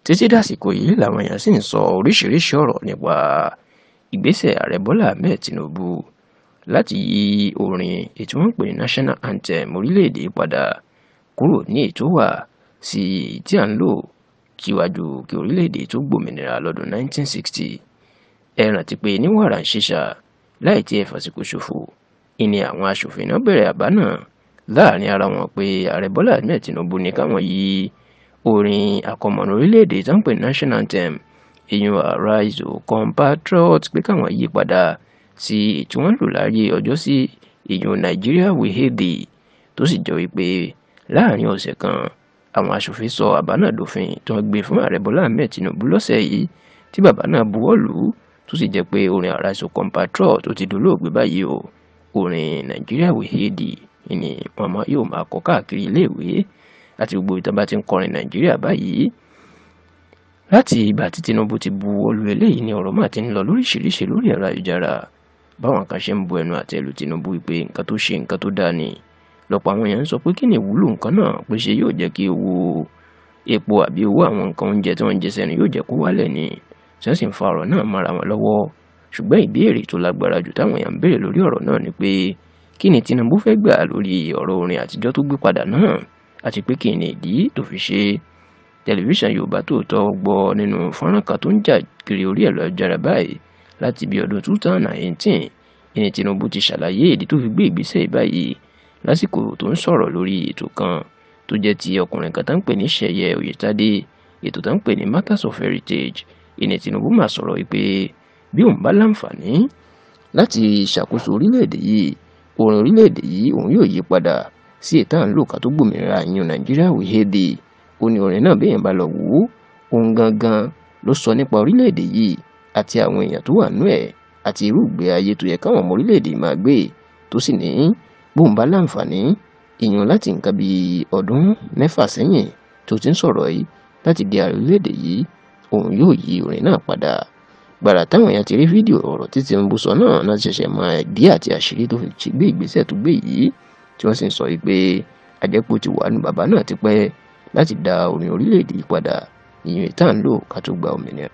Títí dàsìkò yìí làwọn èèyàn sì ń sọ oríṣiríṣi ọ̀rọ̀ nípa ìgbésẹ̀ ààrẹ Bọ́lá Ahmed Tinubu láti yí orin èyí tí wọ́n ń pè ní National Anthem orílẹ̀-èdè padà kúrò ní èyí tó wà sí èyí tí à ń lò síwájú kí orílẹ̀-èdè tó gbòmìnira lọ́dún 1960. Ẹ rántí pé ní wàràǹṣeṣà láì tí ẹ fàsìkò ṣòfò ìní àwọn aṣòfin náà bẹ̀rẹ̀ àbá náà láàrin ara wọn pé ààrẹ Bọ́lá Ahmed Tinubu ní káwọn yí orin àkọmọ̀nà orílẹ̀-èdè tó ń pè ní National Anthem, ìyún "Arise O Compatriots", pé káwọn yí padà sí èyí tí wọ́n lò láyé ọjọ́ sí, ìyún "Nigeria We Hail Thee", tó sì jọ wípé láàrin ọ̀sẹ̀ kan àwọn aṣòfin sọ àbá náà dòfin tí wọ́n gbé fún ààrẹ Bọ́lá Ahmed Tinubu lọ́sẹ̀ yìí, tí bàbá náà buwọ́ lù ú, tó sì jẹ́ pé orin "Arise O Compatriots" tó ti dolóògbé báyìí o, orin "Nigeria We Hail Thee" ni wọn yóò máa kọ káàkiri iléèwé àti gbogbo ìtàn bá ti ń kọrin Nàìjíríà báyìí. Láti ìgbà tí Tinubu ti buwọ́ lu eléyìí ni ọ̀rọ̀ máa ti ń lọ lóríṣiríṣi lórí ẹ̀rọ ayélujára, báwọn kan ṣe ń bu ẹnu àtẹ́ lu Tinubu wípé nǹkan tó ṣe nǹkan tó dáa ni. Lọ́pọ̀ àwọn èèyàn ń sọ pé kí ni ìwúlò nǹkan náà, pé ṣe yóò jẹ́ kí owó epo àbí owó àwọn nǹkan oúnjẹ tí wọ́n ń jẹ sẹ́nu yóò jẹ́ kó wálẹ̀ ni, tí wọ́n sì ń fa ọ̀rọ̀ náà mọ́ra wọn lọ́wọ́. Ṣùgbọ́n ìbéèrè tó lágbára jù táwọn èèyàn ń béèrè lórí ọ̀rọ̀ náà ni pé kí ni Tinubu fẹ́ gbà lórí ọ̀rọ̀ orin àtijọ́ tó gbé padà náà, àti pé kí ni ìdí tó fi ṣe. Tẹlifíṣàn Yorùbá Tòótọ́ gbọ́ nínú fọ́nrán kan tó ń jà kiri orí ẹ̀rọ ayélujára báyìí láti bí ọdún 2019 ìní Tinubu ti ṣàlàyé ìdí tó fi gbé ìgbésẹ̀ báyìí lásìkò tó ń sọ̀rọ̀ lórí ètò kan tó jẹ́ ti ọkùnrin kan tó ń pè ní Ṣẹ̀yẹ Oyètádé, ètò tó ń pè ní Matters of Heritage. Ìní Tinubu máa sọ̀rọ̀ wípé bí òun bá láǹfààní láti ṣàkóso orílẹ̀-èdè yìí, orin orílẹ̀-èdè yìí òun yóò yí padà sí èyí tá à ń lò ká tó gbòmìnira, ìyún "Nigeria We Hail Thee". Ó ní orin náà, béèyàn bá lọ wò ó, òun gangan ló sọ nípa orílẹ̀-èdè yìí àti àwọn èèyàn tó wà nú ẹ̀ àti irú ìgbé ayé tó yẹ káwọn ọmọ orílẹ̀-èdè máa gbé, tó sì ní bóun bá láǹfààní, ìyún láti nǹkan bíi ọdún 6 sẹ́yìn tó ti ń sọ̀rọ̀ yìí, láti di ààrẹ orílẹ̀-èdè yìí, òun yóò yí orin náà padà. Gbàrà táwọn èèyàn ti rí fídíò ọ̀rọ̀ tí Tinubu sọ náà náà ṣẹ̀ṣẹ̀ mọ ìdí àti àṣírí tó fi gbé ìgbésẹ̀ tó gbé yìí, tí wọ́n sì ń sọ wípé àjẹpọ̀ ti wà nù bàbá náà ti pẹ́ láti dá orin orílẹ̀-èdè yìí padà, ìyún ìta ń lò ká tó gba òmìnira.